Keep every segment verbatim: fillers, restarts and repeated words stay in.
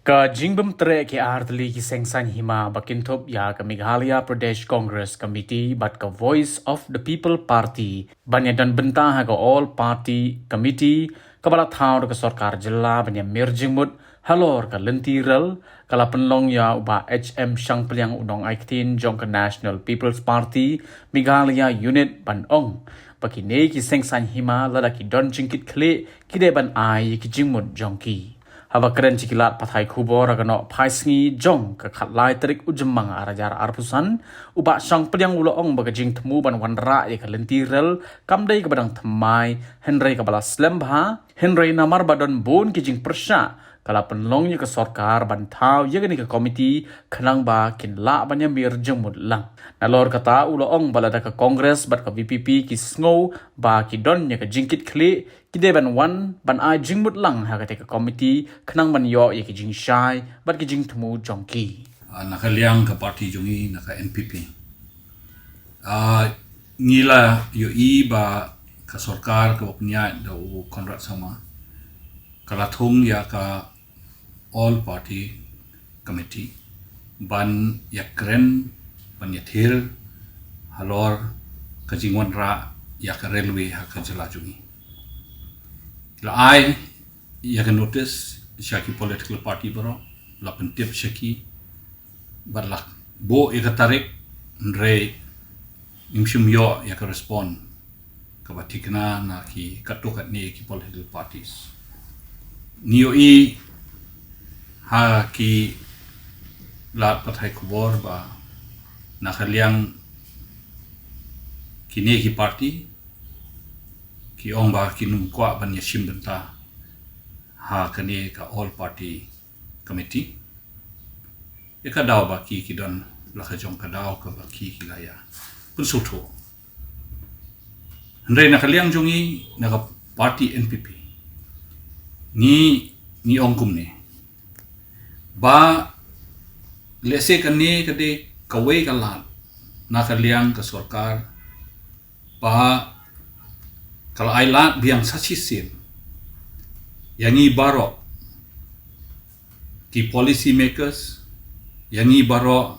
Ka jingbym treh ki artylli ki seng saiñ hima ba kynthup ïa ka Meghalaya Pradesh Congress Committee bad ka Voice of the People Party ban ïa don bynta ha ka All Party Committee kaba la thaw da ka sorkar jylla ban ïa mir jingmut halor ka lynti rel, ka la pynlong ïa u Bah H M Shangpliang, u nongai ktien jong ka National People's Party Meghalaya Unit, ban ong ba kine ki seng saiñ hima, lada ki don jingkitkhlieh, ki dei ban ai ïa ki jingmut jong ki. Haba kren sha ki lad pathai khubor ha ka nongpynïaid sngi jong ka khatlai tarik u Jymmang arhajar arphew san, u Bah Shangpliang u la ong ba ka jingthmu ban wanrah ïa ka lynti rel kam dei kaba dang thymmai, hynrei kaba la slem bha, hynrei namar ba don bun ki jingpyrshah, ka la pynlong ïa ka sorkar ban thaw ïa kane ka komiti khnang ba kin lah ban ïa mir jingmut lang. Nalor kata u la ong ba lada ka Congress bad ka V P P ki sngew ba ki don ïa ka jingkitkhlieh, ki dei ban wan ban ai jingmut lang ha kata ka komiti khnang ban ïoh ïa ki jingshai bad ki jingthmu jong ki. Ah, na ka liang ka parti jong ngi, na ka N P P, ah, ngi la ïohi ba ka sorkar kaba pynïaid da u Conrad Sangma ka la thung ïa ka All Party Committee ban ïa kren, ban ïa thir halor ka jingwanrah ïa ka railway ha ka jylla jong ngi. La ai ïa ka notice sha ki political party baroh, la pyntip sha ki bad la buh ïa ka tarik, hynrei ngim shym ïoh ïa ka respond kaba thikna na ki katto katne ki political parties. Ngi ïohi ha ki lad pathai khubor ba na ka liang kine ki parti ki ong ba kin ym kwah ban ïa shim bynta ha kane ka All Party Committee. Ïa ka daw ba ki, ki don la ka jong ka daw kaba ki, ki la ïa pynsngewthuh. Hynrei na ka liang jong ngi, na ka parti N P P, ngi, ngi ong kumne ba lehse kane ka dei kawei ka lad na ka liang ka sorkar ba ka la ai lad biang sa shisien ïa ngi baroh ki policy makers, ïa ngi baroh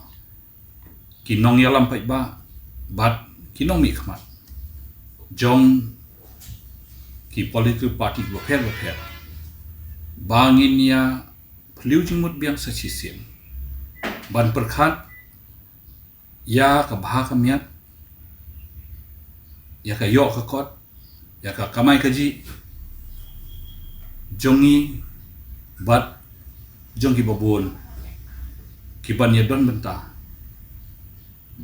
ki nongïalam paidbah bad ki nongmihkhmat jong ki political party bapher bapher ba ngin ïa phylliew jingmut biang sa shisien ban pyrkhat ïa ka bha ka miat, ïa ka ïoh ka kot, ïa ka kamai kajih jong ngi bad jong ki babun, ki ban ïa don bynta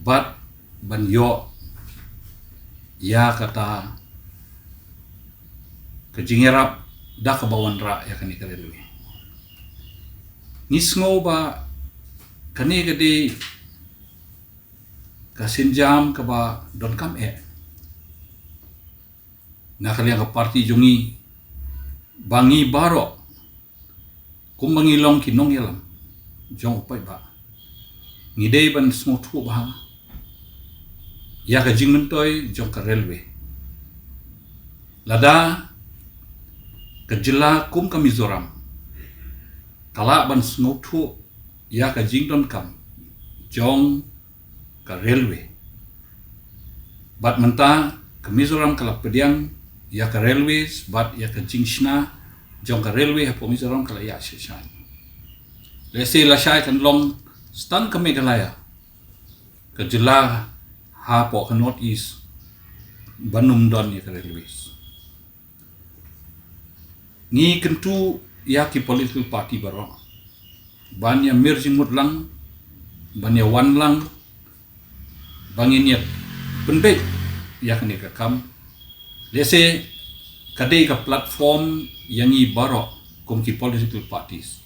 bad ban ïoh ïa kata ka jingïarap da kaba wanrah ïa kane ka railway. Ngi sngew ba kane ka dei ka sienjam kaba donkam eh na ka liang ka parti jong ngi ba ngi baroh kumba ngi long ki nongïalam jong u paidbah, ngi dei ban sngewthuh bha ïa ka jingmyntoi jong ka railway. Lada ka jylla kum ka Mizoram ka lah ban sngewthuh ïa ka jingdonkam jong ka railway. Bad mynta ka Mizoram ka la pdiang ïa ka railways bad ïa ka jingshna jong ka railway hapoh Mizoram ka la ïaid shisha. Lehse lashai kan long tang ka Meghalaya ka jylla hapoh ka North East ban ym don ïa ka railways. Ngi kyntu ïa ki political party baroh ban ïa mir jingmut lang, ban ïa wan lang, ba ngin ïa pynbeit ïa kane ka kam. Lehse ka dei ka platform ïa ngi baroh kum ki political parties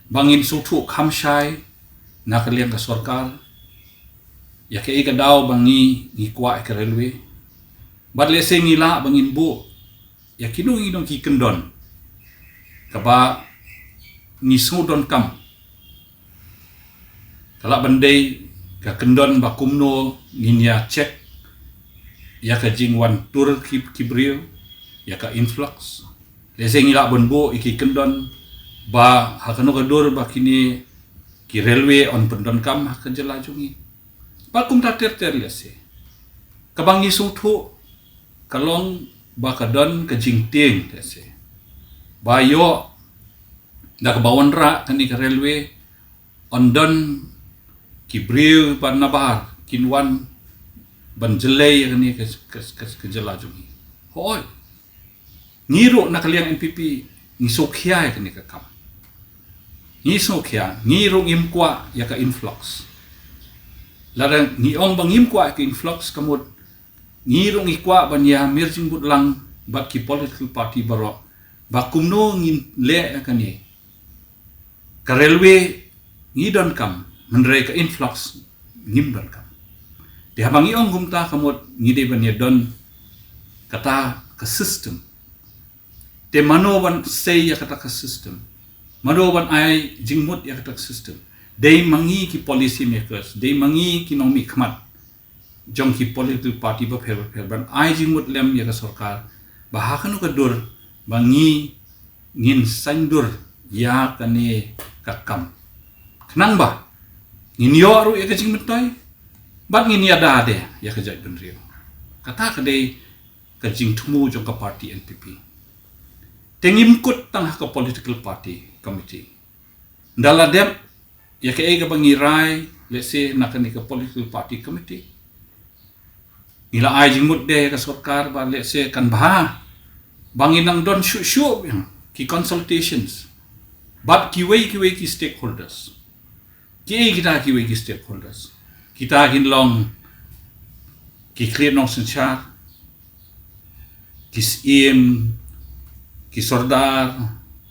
ba ngin sngewthuh kham shai na ka liang ka sorkar ïa kaei ka daw ba ngi, ngi kwah ïa ka railway. Bad lehse ngi lah ba ngin buh ïa kino kino ki kyndon kaba ngi sngewdonkam. Ka lah ban dei ka kyndon ba kumno ngin ïa check ïa ka jingwan tur ki, ki briew, ïa ka influx. Lehse ngi lah ban buh ïa ki kyndon Ba ha kano ka dur ba kine ki railway yn pyndonkam ha ka jylla jong ngi. Ba kumta ter ter lehse. Kaba ngi sngewthuh ka long ba ka don ka jingtieng lehse. Ba ïoh da kaba wanrah kane ka railway, yn don ki briew ba nabar kin wan ban jlei ïa kane ka, ka, ka, ka jylla jong ngi. Hooid. Ngi ruh na ka liang N P P ngi sngewkhia ïa kane ka kam. Ngi sngewkhia, ngi ruh ngim kwah ïa ka influx. Lada ngi ong ba ngim kwah ïa ka influx, ka mut ngi ruh ngi kwah ban ïa mir jingmut lang bad ki political party baroh ba kumno ngin leh ïa kane. Ka railway ngi donkam, hynrei ka influx ngim donkam. Te haba ngi ong kumta, ka mut ngi dei ban ïa don kata ka system. Te mano ban sei ïa kata ka system? Mano ban ai jingmut ïa kata ka system? Dei ma ngi ki policy makers, dei ma ngi ki nongmihkhmat jong ki political party bapher bapher ban ai jingmut lem ïa ka sorkar ba ha kano ka dur ba ngi ngin saiñdur ïa kane ka kam, khnang ba ngin ïoh ruh ïa ka jingmyntoi bad ngin ïada de ïa ka jaitbynriew. Kata ka dei ka jingthmu jong ka party N P P. Te ngim kut tang ha ka political party committee. Nda la dep ïa kaei kaba ngi rai, lehse na kane ka political party committee, ngi la ai jingmut de ïa ka sorkar ba lehse kan bha ba ngin nang don shuh shuh ki consultations bad kiwei kiwei ki stakeholders. Kiei kita kiwei ki stakeholders? Kita kin long ki khlieh nongsynshar, ki syiem, ki sordar,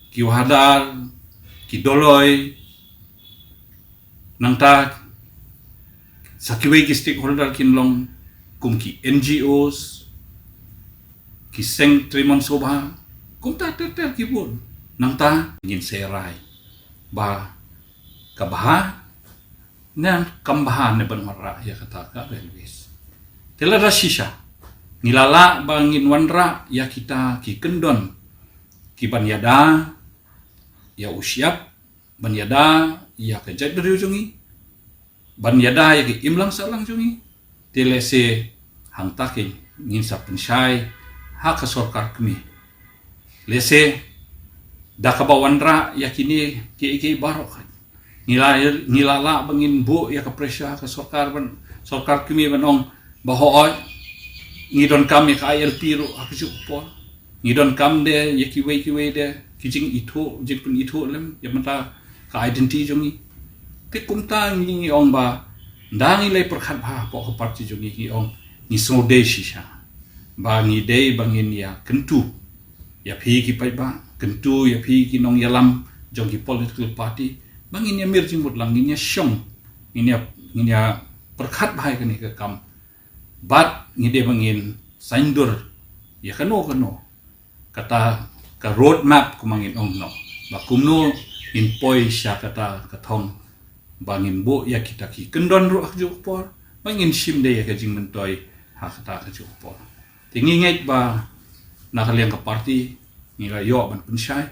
ki wahadar, ki dolloi. Nangta sa kiwei ki stakeholder kin long kum ki N G Os, ki seng trei mon sobha, kumta ter ter ki bun. Nangta ngin sa rai ba ka bha ne kam bha ne ban wanrah ïa kata ka railways. Te lada shisha ngi la lah ba ngin wanrah ïa kita ki kyndon ki ban ïada ïa u shyiap, ban ïada ïa ka jaitbynriew jong ngi, ban ïada ïa ka imlang sahlang jong ngi, te lehse hangta keiñ ngin sa pynshai ha ka sorkar kmie. Lehse da kaba wanrah ïa kine kiei kiei baroh, ngi la, ngi la lah ba ngin buh ïa ka pressure ha ka sorkar ban, sorkar kmie ban ong ba hooid, ngi donkam ïa ka I L P ruh ha kajuh ka por. Ngi donkam de ïa kiwei kiwei de ki jingithuh, jingpynithuh lem ïa mynta ka identity jong ngi. Te kumta ngi, ngi ong ba nda ngi la pyrkhat bha hapoh ka party jong ngi, ngi ong ngi sngewdei shisha ba ngi dei ba ngin ïa kyntu ïa phi ki paidbah, kyntu ïa phi ki nongïalam jong ki political party, ba ngin ïa mir jingmut lang, ngin ïa shong, ngin ïa, ngin ïa pyrkhat bha ïa kane ka kam. Bad ngi dei ba ngin saiñdur ïa kano kano kata ka road map, kumba ngin ong noh, ba kumno ngin poi sha kata ka thong ba ngin buh ïa kita ki kyndon ruh ha kajuh ka por, ba ngin shim de ïa ka jingmyntoi ha kata kajuh ka por. Te ngi ngeit ba na ka liang ka party ngi la ïoh ban pynshai.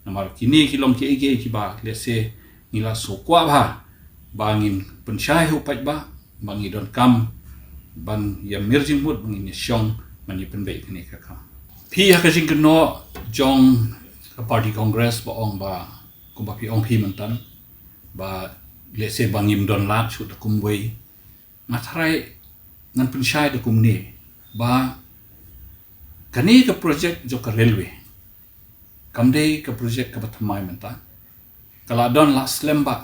Namar kine ki long kiei kiei kiba lehse ngi la sngewkwah bha ba ngin pynshai ha u paidbah, ba ngi donkam ban ïa mir jingmut, ba ngin ïa shong ban ïa pynbeit kane ka kam. Phi ha ka jingkynnoh jong ka party Congress ba ong ba, kumba phi ong phi mynta, ba lehse ba ngim don lad shuh da kumwei. Nga tharai ngan pynshai da kumne ba kane ka project jong ka railway kam dei ka project kaba thymmai mynta. Ka la don la slem bha.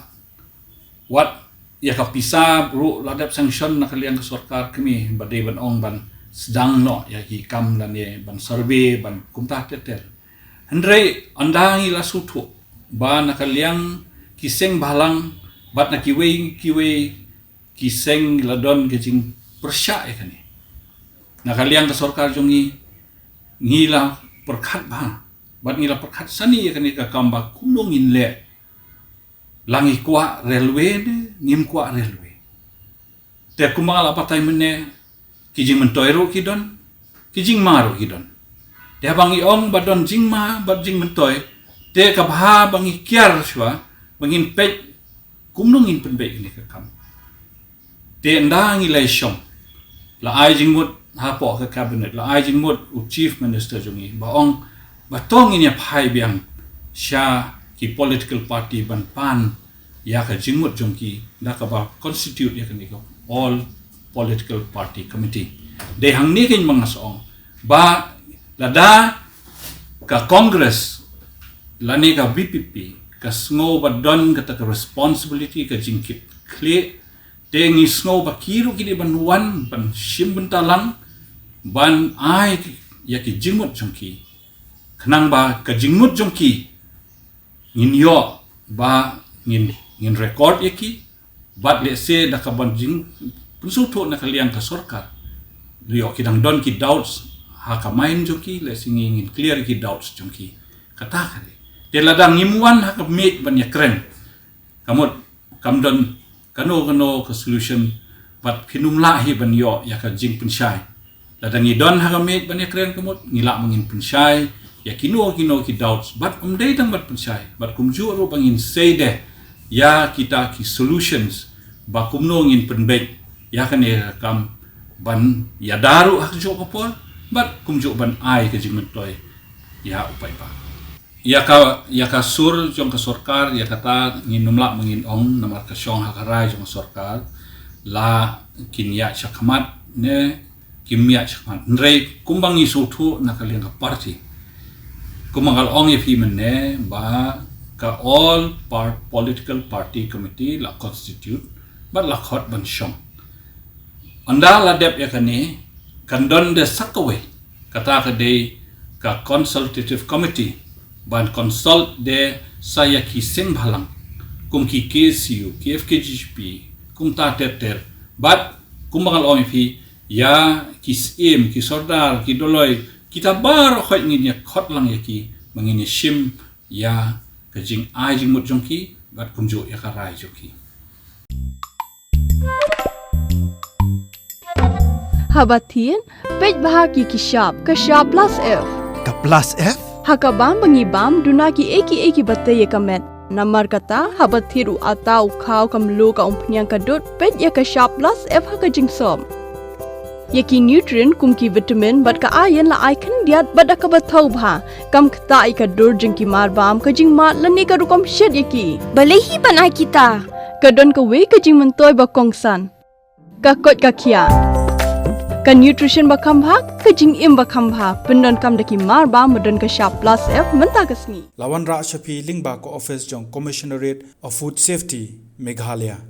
Wat ïa ka pisa ruh la dep sanction na ka liang ka sorkar kmie ba dei ban ong ban sdang noh ïa ki kam lane ban survey ban kumta ter ter. Hynrei ynda ngi la sngewthuh ba na ka liang ki seng bhalang bad na kiwei kiwei ki seng la don ka jingpyrshah ïa kane. Na ka liang ka sorkar jong ngi, ngi la pyrkhat bha bad ngi la pyrkhat sani ïa kane ka kam ba kumno ngin leh. La ngi kwah railway ne ngim kwah railway. Te kumba nga la batai mynne, ki jingmyntoi ruh ki don, ki jingma ruh ki don. Te haba ngi ong ba don jingma bad jingmyntoi, Te ka bha ba ngi kiar shwa ba ngin peit kumno ngin pynbeit kane ka kam. Te ynda ngi leit shong, la ai jingmut hapoh ka cabinet, la ai jingmut u chief minister jong ngi ba ong ba to ngin ïa phai biang sha ki political party ban pan ïa ka jingmut jong ki da kaba constitute ïa kane ka all political party committee. Dei hangne kein ba nga sa ong ba lada ka Congress lane ka VPP ka sngew ba don kata ka responsibility, ka jingkit khlieh, te ngi sngew ba ki ruh ki dei ban wan ban shim bynta lang ban ai ïa ki jingmut jong ki, khnang ba ka jingmut jong ki ngin ïoh ba ngin, ngin record ïa ki. Bad lehse da kaban jingpynsngewthuh na ka liang ka sorkar, ïoh ki dang don ki doubts ha ka mind jong ki, lehse ngi, ngin clear ki doubts jong ki. Kata ka dei. Te lada ngim wan ha ka miej ban ïakren, ka mut kam don kano kano ka solution, bad phin ym lah hi ban ïoh ïa ka jingpynshai. Lada ngi don ha ka miej ban ïakren, ka mut ngi lah ba ngin pynshai ïa kino kino ki doubts, bad ym dei tang ban pynshai, bad kumjuh ruh ba ngin sei de ïa kita ki solutions ba kumno ngin pynbeit ïa kane ka kam ban ïada ruh ha kajuh ka por, bad kumjuh ban ai ka jingmyntoi ïa u paidbah. Ïa ka, ïa ka sur jong ka sorkar, ïa kata ngin ym lah ba ngin ong, namar ka shong ha ka rai jong ka sorkar, la kin ïaid shakhmat ne kim ïaid shakhmat. Hynrei kumba ngi sngewthuh na ka liang ka party, kumba nga la ong ïa phi mynne ba ka all par-, political party committee la constitute bad la khot ban shong. Ynda la dep ïa kane, kan don de sa kawei, kata ka dei ka consultative committee, ban consult de sa ïa ki seng bhalang, kum ki KSU, ki FKJGP, kumta ter ter, bad kumba nga la ong ïa phi, ïa ki Syiem, ki Sordar, ki Doloi, kita baroh khoit ngin ïa khot lang ïa ki, ba ngin ïa shim ïa ka jingai jingmut jong ki, bad kumjuh ïa ka rai jong ki. Haba thied, peit bha ki ki shap, ka shap plus F. Ka plus F? Ha ka bam ba ngi bam, duna ki ei ki ei kiba tei ïa ka met. Namar kata, haba thied u atta, u khaw, ka mluh, ka umphniang, ka dud, peit ïa ka shap plus F ha ka jingsop. Ïa ki nutrient kum ki vitamin bad ka iron la ai khyndiat bad da kaba thaw bha. Kam ktah ïa ka dur jong ki marbam, ka jingmad lane ka rukom shet ïa ki. Balei hi ban ai kita? Ka don kawei ka jingmyntoi ba kongsan. Ka koit ka khiah. Ka nutrition ba kham bha, ka jingim ba kham bha. Pyndonkam da ki marbam ba don ka shap plus F mynta ka sngi. La wanrah sha phi lyngba ka office jong Commissionerate of Food Safety, Meghalaya.